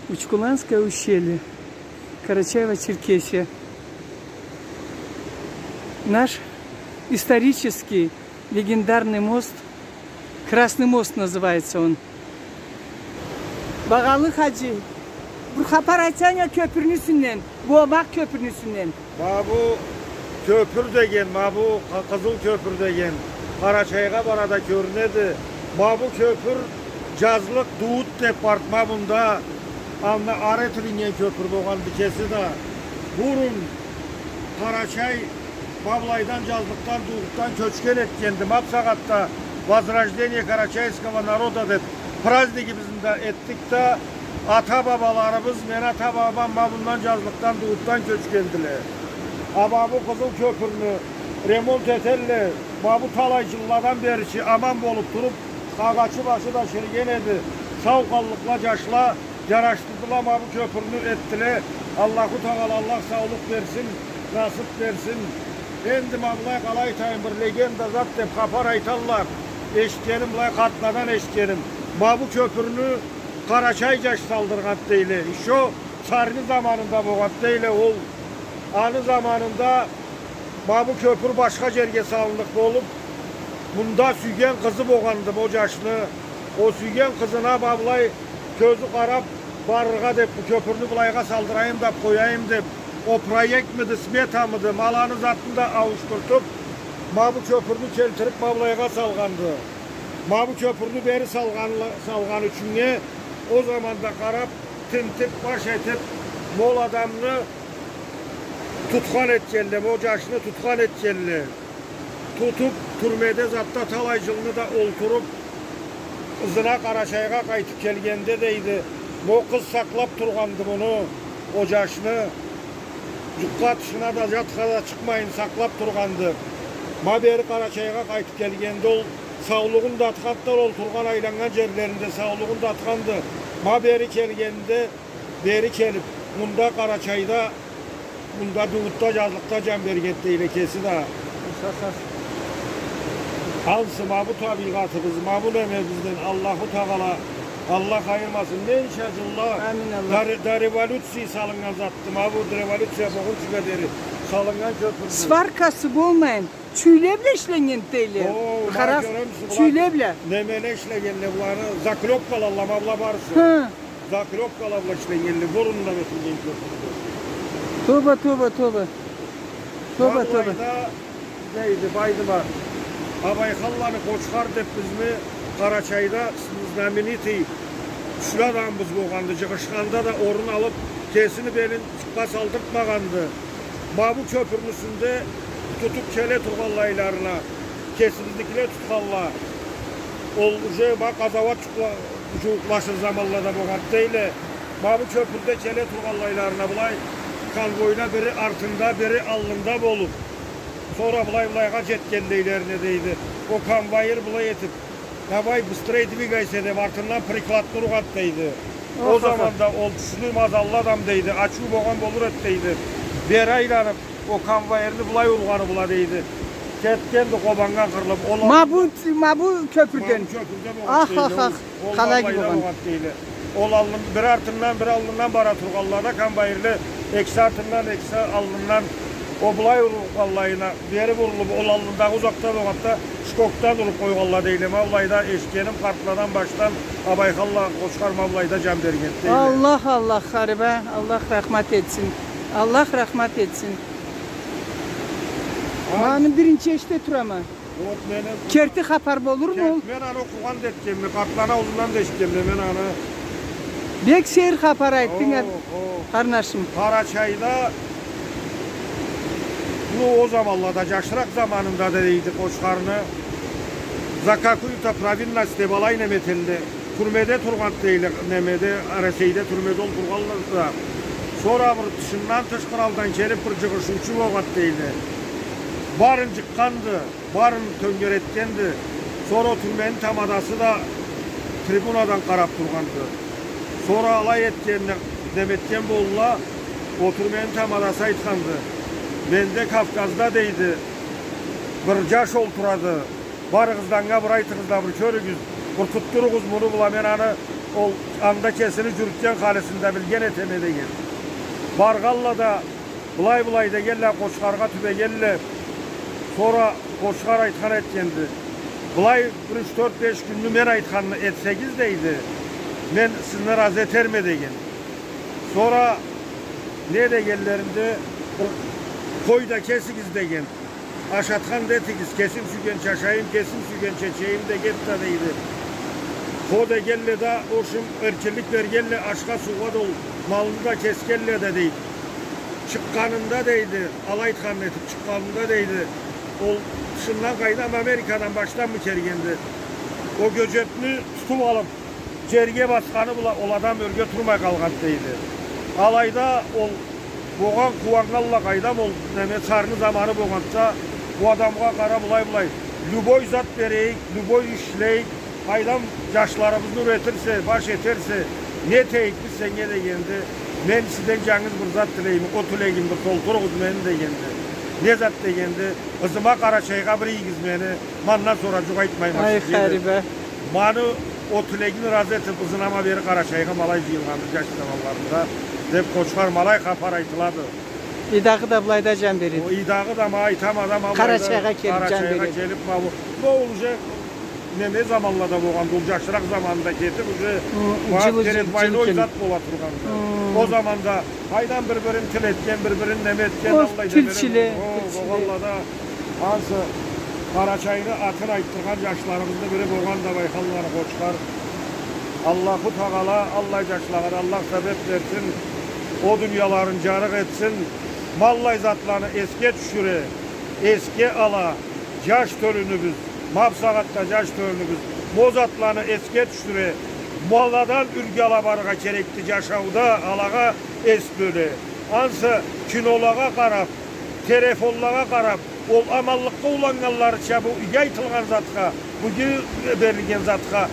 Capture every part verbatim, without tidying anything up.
Учкуланское ущелье, Карачаево-Черкесия. Наш исторический легендарный мост, Красный мост называется он. Багъалы хаджи, бир хапар айтсанг а кёпюрню юсюнден, бу Абакъ кёпюрню юсюнден. Ма бу кёпюр деген, ма бу Къы-, Къызыл кёпюр деген, Къарачайгъа барада кёрюнеди. Ма бу кёпюр джазлыкъ дуут деп барды ма мында, анда ары этилиннген кёпюр болгъанды кеси да. Бурун Къарачай ма былайдан, джазлыкъдан, дуутдан кёчген этгенди. Ма бусагъатда Возрождение карачайского народа деп празднигибизни да этдик да, ата-бабаларыбыз, мени ата-бабам ма мындан, джазлыкъдан, дуутдан кёчгендиле. А ма бу Къызыл кёпюрню ремонт этелле, ма бу талай джылладан бери чи аман болуп туруп, агъачы башы да чириген эди. Сау къаллыкъла джашла, джарашдырдыла, ма бу кёпюрню этдиле. Аллаху Тагъала, Аллах саулукъ берсин, насып берсин. Энди ма былай, къалай айтайым, бир легенда зат деп хапар айталла. Эшитгеним, былай къартладан эшитгеним. Ма бу кёпюрню Къарачай джаш салдыргъанды дейле. Ещё царьны заманында болгъанды дейле ол. Аны заманында ма бу кёпюр башха джерге салынныкъ болуп, мында сюйген къызы болгъанды ол джашны. Ол сюйген къызына ма былай кёзю къарап, барыргъа деп, бу кёпюрню былайгъа салдырайым да къояйым деп, ол проектмиди, сметамыды, ма аланы затын да ауушдуртуп, ма бу кёпюрню келтирип, ма былайгъа салгъанды. Ма бу кёпюрню бери салгъанлы-, салгъаны ючюннге ол заманда къарап, тинтип, баш этип, ма ол адамны тутхан этгенле, ма ол джашны тутхан этгенле. Тутуп, тюрмеде затда талай джылны да олтуруп, ызына Къарачайгъа къайтып келгенде, дейди, ма ол къыз сакълап тургъанды муну, ол джашны. Джукъгъа, тышына да, джатха да чыкъмайын сакълап тургъанды. Ма бери Къарачайгъа къайтып келгенде, ол саулугъун да атханды, ол тургъан, айланнган джерлеринде саулугъун да атханды. Ма бери келгенде, бери келип, мында Къарачайда, мында дуутда, джазлыкъда джан бергенди дейле кеси да. Ансы ма бу табийгъатыбыз, ма бу немебизден Аллаху Тагъала, Аллах айырмасын. Ненча джылла, амин, Аллах, до ре-, до революции салыннган затды. Ма бу революция болгъунчугъа дери салыннган кёпюрдю. Сваркасы болмайын, чюйле бла ишленнген дейле. О, къара, ма кёремисиз, былай чюйле бла. Немеле ишлегенле быланы, заклёпкалалла ма была барысы. Хы. Заклёпкала бла ишленнгенле, бурундан этилген кёпюрдю. Тоба, тоба, тоба. Тоба, тоба. Ма былайда, дейди, Байдымат, Абайханланы Къочхар деп бизни Къарачайда знаменитый кючлю адамыбыз болгъанды. Джыгъышханда да орун алып, кесини белин джукъгъа салдыртмагъанды. Ма бу кёпюрню юсюнде тутуп келе тургъанлайларына, кесибизникиле тутханла. Ол уже ма къазауат джукъла-, джууукълашыр заманлада болгъанды дейле. Ма бу кёпюрде келе тургъанлайларына былай конвойла бири артында, бири аллында болуп, сора былай-былайгъа джетгенлейлерине, дейди, ол конвоир былай этип, «Давай, быстрей двигайся», — деп, артындан прикладны ургъанды, дейди. Ол заманда ол кючлю, мазаллы адам, дейди, ачыу болгъан болур эди, дейди. Бери айланып, ол конвоирни былай ургъаны бла, дейди, кетгенди Къобаннга къырылып. Ол ма бу, ма бу кёпюрден. Ма бу кёпюрде болгъанды, дейди. Ах, ах, ах. Ол, ол ма былайда болгъанды, дейле. Ол аллын, бир артындан, бир аллындан бара тургъанлада, конвоирле экиси артындан, экиси аллындан, ол былай ургъанлайына, бери бурулуп, ол аллындагъы узакъда болгъанда, шкокдан уруп къойгъанла, дейле. Ма былайда эшитгеним, къартладан башдан Абайханла Къочхар ма былайда джан бергенди, дейле. Аллах, Аллах, хариба, Аллах рахмат этсин. Аллах рахмат этсин. Ма аны биринчи эшите турама. Вот мени... Керти хапар болурму ол? Керти, мен аны окъугъан да этгенме, къартланы аузундан да эшитгенме мен аны. Бек сейир хапар айтдынг, о, о, къарнашым. Къарачайда, бу ол заманлада, джашыракъ заманында да, дейди, Къочхарны, за какую-то провинность деп алай неме этелле. Тюрмеде тургъанды, дейле, немеде, Ресейде тюрмеде олтургъанды да. Сора бир тышындан, тыш къралдан келип, бир джыгъышыучу болгъанды, дейле. Барын джыкъгъанды. Барын тёнгеретгенди. Сора ол тюрмени тамадасы да трибунадан къарап тургъанды. Сора алай этгенни неметген болдула, ол тюрмени тамадасы айтханды: «Менде Кавказда, — дейди, — бир джаш олтурады. Барыгъыз да анга бир айтыгъыз да, бир кёрюгюз, бир тутдуругъуз муну бла, мен аны Ол анда кесини джюрютген халисин да билген этеме деген. Баргъалла да, былай-былай дегелле, Къочхаргъа тюбегелле. Сора Къочхар айтхан этгенди: «Былай бир юч, тёрт, беш кюнню мен айтханны этсегиз, — дейди, — мен сизни разы этерме», — деген. Сора не дегеллеринде, «Къой да кесигиз, — деген, — ашатхан да этигиз, кесим сюйгенча ашайым, кесим сюйгенча ичейим да, эт да», — дейди. Хо дегелле да, ошум эркинлик бергелле, ашха, суугъа да ол малны да кесгелле да, дейди. Чыкъгъанында, дейди, алай айтханын этип чыкъгъанында, дейди, ол тышындан къайдам, Америкадан, башданмы келгенди, ол гёджетни тутуп алып, джерге басханы бла ол адам ёрге турмай къалгъанды, дейди. Алайда ол богъан, къууаннгалла, къайдам, ол неме, царны заманы богъанды да, бу адамгъа къара, былай-былай, любой зат берейик, любой ишлейик, къайдам, джашларыбызны юретирсе, баш этерсе, не этейик биз сеннге дегенде, мен сизден джангыз бир зат тилейме, ол тилегимди толтуругъуз мени дегенде. Не зат дегенде, ызыма Къарачайгъа бир ийигиз мени, ма андан сора джукъ айтмайма сизге, деди. Ай, хариба. Маны ол тилегин разы этип, ызынама бери Къарачайгъа ма алай джыйылгъанды джаш заманларында, деп, Къочхар, ма алай хапар айтылады. Ыйдагъы да былайда джан береди. Ол ыйдагъы да, ма айтама да, ма былайда Къарачайгъа келип джан береди. Къарачайгъа келип, ма бу. Но ол уже неме заманлада богъанды, ол джашыракъ заманында кетип, уже, ма, перед войной зат бола тургъанды. Хы. Ол заманда къайдам, бир-бирин тил этген, бир-бирин неме этген, аллай немеле. Ол тилчиле, тилчиле богъалла да. Ансы Къарачайны атын айтдыргъан джашларыбызны бири богъан да, байханланы Къочхар. Аллаху Тагъала аллай джашлагъа да Аллах сабет берсин, ол дунияларын джарыкъ этсин. Ма аллай затланы эсге тюшюре, эсге ала джаш тёлюнюбюз, ма бусагъатда джаш тёлюнюбюз ма ол затланы эсге тюшюре. Ма аладан юлгю ала барыргъа керекди джашауда, алагъа эс бёле. Ансы кинолагъа къарап, телефонлагъа къарап, ол аманлыкъгъа уланнганларыча бу иги айтылгъан затха, бу иги берилген затха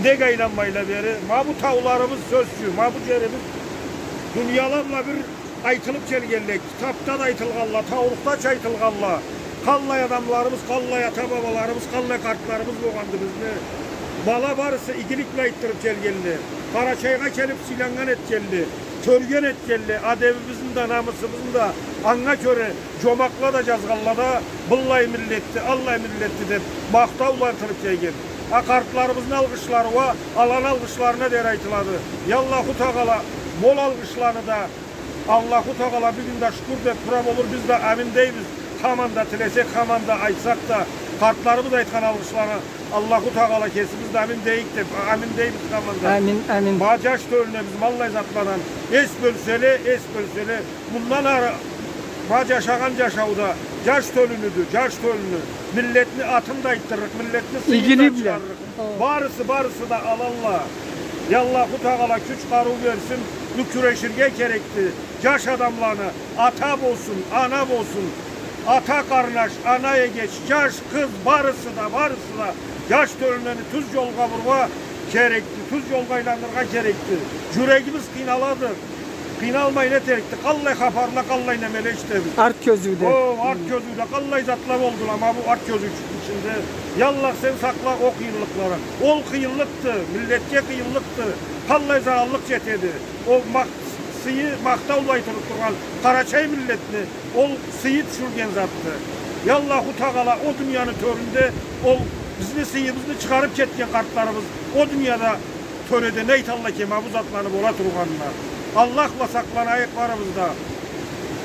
нек айланмайла бери? Ма бу тауларыбыз, сёз ючюн, ма бу джерибиз, дунияла бла бир айтылып келгенле, китапда да айтылгъанла, таурухда да айтылгъанла, къаллай адамларыбыз, къаллай ата-бабаларыбыз, къаллай къартларыбыз богъанды бизни. Ма ала барысы игилик бла айтдырып келгенле, Къарачайгъа келип сыйланнган этгенле, кёрген этгенле, адебибизни да, намысыбызны да анга кёре джомакъла да джазгъанла да, быллай миллетди, аллай миллетди деп махтаула айтылып келген. А къартларыбызны алгъышлары уа аланы алгъышларына дери айтылады. Я Аллаху Тагъала, ма ол алгъышланы да Аллаху Тагъала бюгюн да шукур деп тура болур, биз да амин дейбиз. Хаман да тилесек, хаман да айтсакъ да, къартларыбыз айтхан алгъышланы Аллаху Тагъала кесибиз да амин дейик деп, амин дейбиз хаман да. Амин, амин. Ма джаш тёлюне биз ма аллай затладан эс бёлселе, эс бёлселе, мындан ары ма джашагъан джашауда джаш тёлюнюдю, джаш тёлюню, миллетни атын да айтдырырыкъ, миллетни сыйын да чыгъарырыкъ. Барысы, барысы да алалла. Я Аллаху Тагъала кюч, къарыу берсин. Бу кюреширге керекди. Джаш адамланы, ата болсун, ана болсун, ата къарнаш, ана эгеч, джаш, къыз, барысы да, барысы да джаш тёлюнени тюз джолгъа бурургъа керекди. Тюз джолгъа айландырыргъа керекди. Джюрегибиз къыйналады. Къыйналмай не этерикди? Къаллай хапарла, къаллай немеле эшитебиз. Арт кёзюуде. О, арт кёзюуде къаллай затла болдула ма бу арт кёзюу ичинде. Я Аллах, сен сакъла ол къыйынлыкъладан. Ол къыйынлыкъды, миллетге къыйынлыкъды. Къаллай зараллыкъ джетеди. Ол мах-, сыйы, махтау бла айтылып тургъан къарачай миллетни ол сыйы тюшюрген затды. Я Аллаху Тагъала, ол дунияны тёрюнде ол бизни сыйыбызны чыгъарып кетген къартларыбыз ол дунияда тёреде не айталла экен ма бу затланы бола тургъанына. Аллах бла сакъланайыкъ барыбыз да.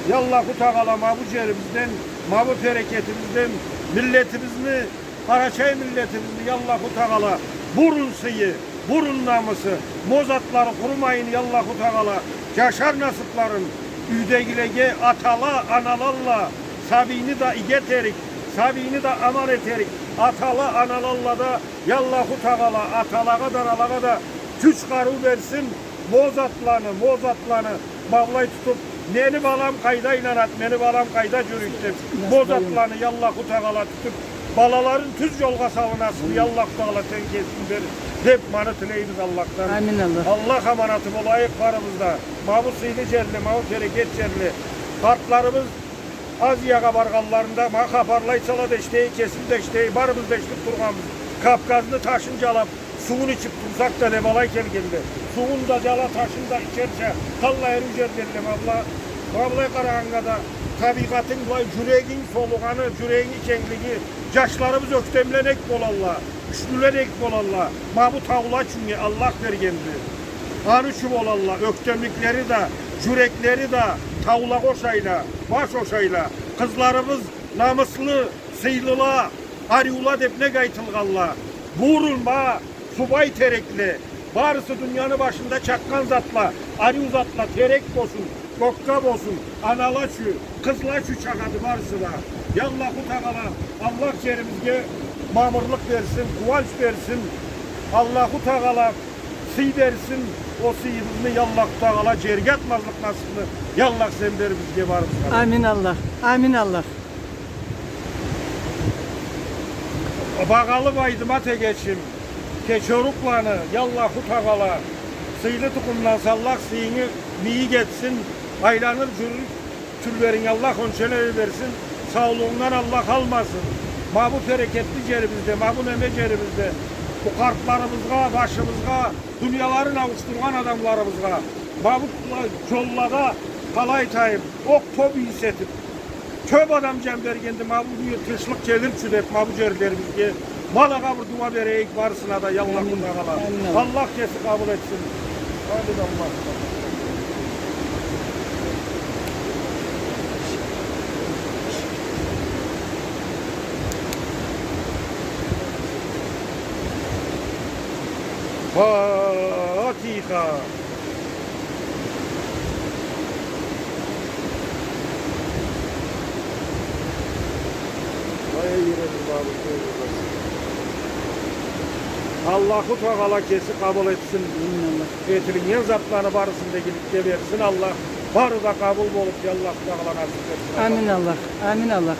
Я Аллаху Тагъала, ма бу джерибизден, ма бу берекетибизден, миллетибизни, къарачай миллетибизни, я Аллаху Тагъала, бурун сыйы, бурун намысы, ма ол затлары къурумайын, я Аллаху Тагъала, джашар насыпларын юйдегилеге, атала, аналалла, сабийни да иги этерик, сабийни да аман этерик, атала, аналалла да, я Аллаху Тагъала, аталагъа да, аналагъа да кюч, къарыу берсин, ма ол затланы, ма ол затланы, ма былай тутуп, мени балам къайда айланат, мени балам къайда джюрюйт деп, ма ол затланы, я Аллаху Тагъала, тутуп, балаларын тюз джолгъа салыргъа насыпны, я Аллаху Тагъала, сен кесинг бер деп, муну тилейбиз Аллахдан. Амин, Аллах. Аллах аманаты болайыкъ барыбыз да. Ма бу сыйлы джерли, ма бу берекет джерли. Къартларыбыз Азиягъа баргъанларында, ма хапарла айтсала да эшитейик, кесим да эшитейим, барыбыз да эшитип тургъанбыз. Кавказны ташын джалап, Сууун ичип турсакъ да, деб алай келгенле. Сууун да, джала ташын да ичерча, къаллай ариу джерденле, ма былай, ма былай къарагъаннга да, табийгъатынг былай, джюрегинг солугъаны, джюрегинг кенглиги, джашларыбыз ёктемле нек болалла, кючлюле нек болалла, ма бу таула ючюннге Аллах бергенди. Аны ючюн болалла, ёктемликлери да, джюреклери да таулагъа ошайла, баш ошайла. Къызларыбыз намыслы, сыйлыла, ариула деб нек айтылгъалла. Бурун ма субай терекле, барысы дунияны башында чакъгъан затла, ариу затла, терек болсун, кёкка болсун, анала ючюн, къызла ючюн чагъады барысы да. Я Аллаху Тагъала, Аллах джерибизге мамырлыкъ берсин, къууанч берсин. Аллаху Тагъала сый берсин, ол сыйыбызны, я Аллаху Тагъала, джерге атмазлыкъ насыбны, я Аллах, сен бер бизге барыбызгъа. Амин Аллах, амин Аллах. Багъалы Байдымат эгечим, Кечерукланы, я Аллаху Тагъала, сыйлы тукъумданса, Аллах сыйынгы мийик этсин, айланыр, джюрюр тюрлеринг Аллах онча эле берсин, саулугъунгдан Аллах алмасын. Ма бу берекетли джерибизде, ма бу неме джерибизде, бу къартларыбызгъа, башыбызгъа, дунияларын ауушдургъан адамларыбызгъа, ма бу джоллада, къалай айтайым, окъ-топ ийис этиб, кёб адам джан бергенди, ма бу тынчлыкъ келир ючюн деб, ма бу джерлерибизге. Ма алагъа бир дуа берейик барысына да, я Аллаху Тагъала. Амин. Аллах кеси къабыл этсин. Амин, Аллах. Фатиха. Аллаху Тагъала кеси къабыл этсин. Амин Аллах. Этилиннген затланы барысын да игиликге берсин Аллах. Бары да къабыл болуб, я Аллаху Тагъала, насыб этсин Аллах. Амин Аллах. Амин Аллах.